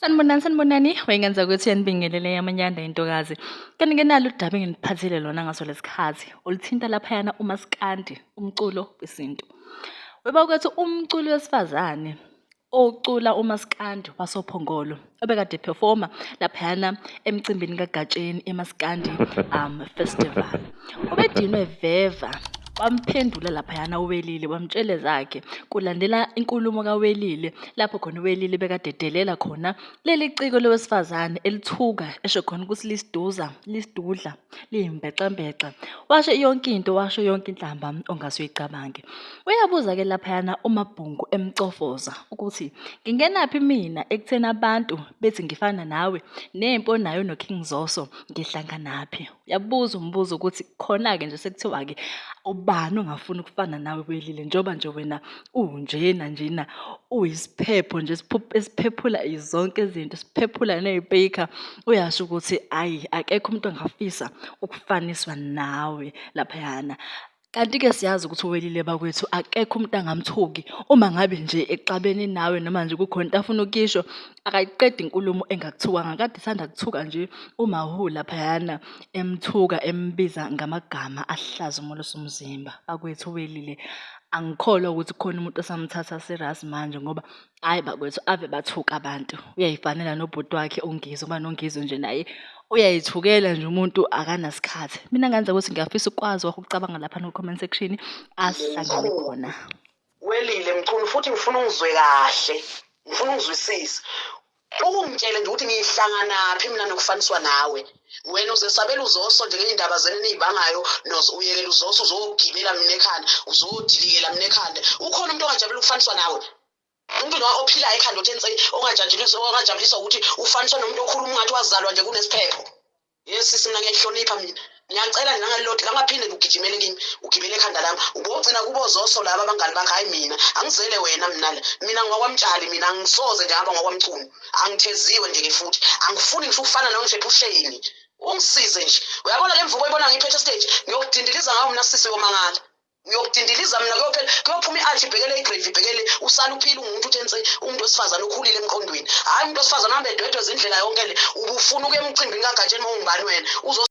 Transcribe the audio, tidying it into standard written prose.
Sanibonani, sanibonani. Wayengenza ukuthi yanibingelele yamanyanda intokazi. Kanti ke nalo udaba enginiphathele lona ngaso lesikhathi oluthinta laphayana umaskandi, umculo wesintu. Webakwethu umculi wesifazane ocula umaskandi wasoPhongolo obekade performa laphayana emcimbini kaGatsheni eMaskandi Festival. Ubedinwe veva wamphendula laphayana uWelile wamtshela ezakhe kulandela inkulumo kaWelile lapho khona uWelile bekadedelela khona leli ciko lowesifazane elithuka esho khona ukuthi lisiduza lisidudla liyimbexembexe washo yonke into washo yonke inhlamba ongase uyicabange. Uyabuza-ke laphayana uMabhungu emcofoza ukuthi ngingenaphi mina ekutheni abantu bethi ngifana nawe nempi onayo noKing Zoso ngihlanganaphi. Uyabuza umbuzo ukuthi khona-ke nje sekuthiwa-ke ubani ongafuni ukufana nawe Welile njengoba nje wena unjena njena uyisiphepho nje esiphephula zonke izinto siphephula ney'pikha uyasho ukuthi ayi akekho umuntu ongafisa ukufaniswa nawe laphayana. Kanti-ke siyazi ukuthi uWelile bakwethu akekho umuntu angamthuki uma ngabe nje exabene nawe noma nje kukhona into afuna ukuyisho akayiqedi inkulumo engakuthukanga. Kade esanda kuthuka nje uMahu laphayana emthuka embiza ngamagama ahlaza umoloso umzimba. Bakwethu uWelile angikholwa ukuthi kukhona umuntu osamthatha serious manje ngoba hhayi bakwethu ave bathuka abantu. Uyayifanela nobhuti wakhe uNgizwe ngoba noNgizwe nje naye uyayithukela nje umuntu akanasikhathi. Mina ngenza ukuthi ngiyafisa ukwazi wakho ukucabanga lapha no-comment section asihlangane khona. Welile Mchunu futhi ngifuna ungizwe kahle ngifuna ungizwisise ukungitshele nje ukuthi ngihlanganaphi mina nokufaniswa nawe wena uzesabela uzoso nje ngey'ndaba zenu eniyibangayo uyekela uzoso uzogibela mina ekhanda uzodilikela mina ekhanda ukhona umuntu ongajabulela ukufaniswa nawe umuntu noma ophilayo ekhanda othe nse ongajabuliswa ongajabuliswa ukuthi ufaniswa nomuntu okhuluma ungathi wazalwa nje kunesiphepho. Yes sisi mina ngiyayihlonipha mina ngiyacela nje nangalilodwa langaphinde nje ugijimele kimi ugibele ekhanda lami ubogcina kubozoso laba abangani bakhe hhayi mina angizele wena mina la mina ngwakwamtshali mina angisoze nje ngaba ngwakwamchunu angitheziwe nje ke futhi angifuni ngisho ukufana nawe ngisho ephusheni ungisize nje uyabona le mvubo oyibona ngiyiphethe stage ngiyokudindiliza ngawo mina sisi uyomangala Ngiyokudindiliza mina kuyophela kuyophuma i-arch ibhekele igrave ibhekele usale uphila ungumuntu uthe nse umuntu wesifazane ukhulile emqondweni hhayi umuntu wesifazane uhambe edwedweza indlela yonke le ubufuna ukuya emcimbini kaGatsheni uma ungubani wena uzo.